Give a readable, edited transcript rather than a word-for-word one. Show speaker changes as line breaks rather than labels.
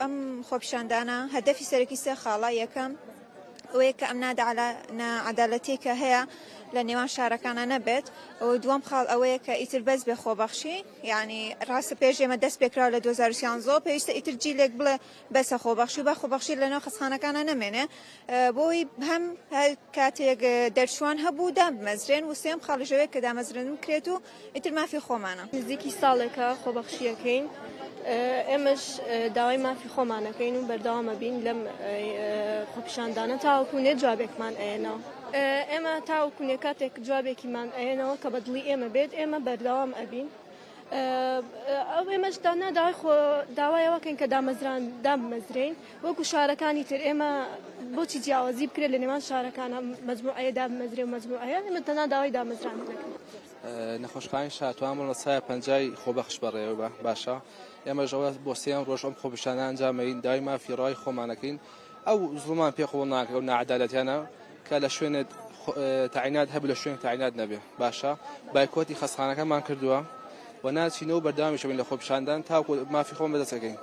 ئەم خۆپیشاندانە هەدەفی سەرەکی سێ خاڵە، یەکەم ئەوەیە کە ئەم ناعەدالەتیەی کە هەیە لە نێوان شارەکانە نەبێت. دووەم خاڵ ئەوەیە کە ئیتر بەس بێ خۆبەخشی، یعنی ڕاستە پێش ئێمە دەست پێکراوە لە 2013 پێویستە ئیتر جیلێک بڵێ بەسە خۆبەخشی و با خۆبەخشی لەناو خەستخانەکانە نەمێنێ بۆی هەم کاتێک دەرچوان هەبوو دابمەزرێن و سێم خاڵیش ئەوەیە کە دامەزرێن بکرێت و ئیتر مافی خۆمانە.
نزیکی ساڵێکە خۆبەخشیەکەین ئێمەش داوای مافی خۆمانەکەین و بەردەوامە بین لەم خۆپیشاندانە تاوەکو نێ جوابێکمان ئەیەنەوە. ئێمە تاوەکو نێ کاتێک جوابێکیمان ئەیەنەوە کە بە دڵی ئێمە بێت ئێمە بەردەوام ئەبین. ئەو ئێمەش دانا داوای خۆ داوای ئەوەکەین کە دامەزران دابمەزرێین وەکو شارەکانی تر ئێمە بۆچی جیاوازی بکرێت لە نێوان شارەکانە مەجموعەیە دابمەزرێ و مەجموعەیە ئێمە تەنها داوای دامەزراندن دەکەین.
نەخۆشخانەی شاتوان بڵێ سایە پەنجای خۆبەخش بەڕێوە بە باشە ئێمەش ئەوە بۆ سێیەم ڕۆژ ئەم خۆپیشاندان ئەنجامەین داوای مافی ڕای خۆمانەکەین ئەو زوڵمان پێ قبوڵ ناکرێ ئەو ناعەدالەتیانە کە لە شوێنێت تەعینات هەبوو لە شوێن تەعینات نەبێ باشە بایکۆتی خەستخانەکەمان کردووە و ناچینەوە بەردەوامیش ئەبین لە خۆپیشاندان تاوەکو مافی خۆمان بەدەست ئەگەین.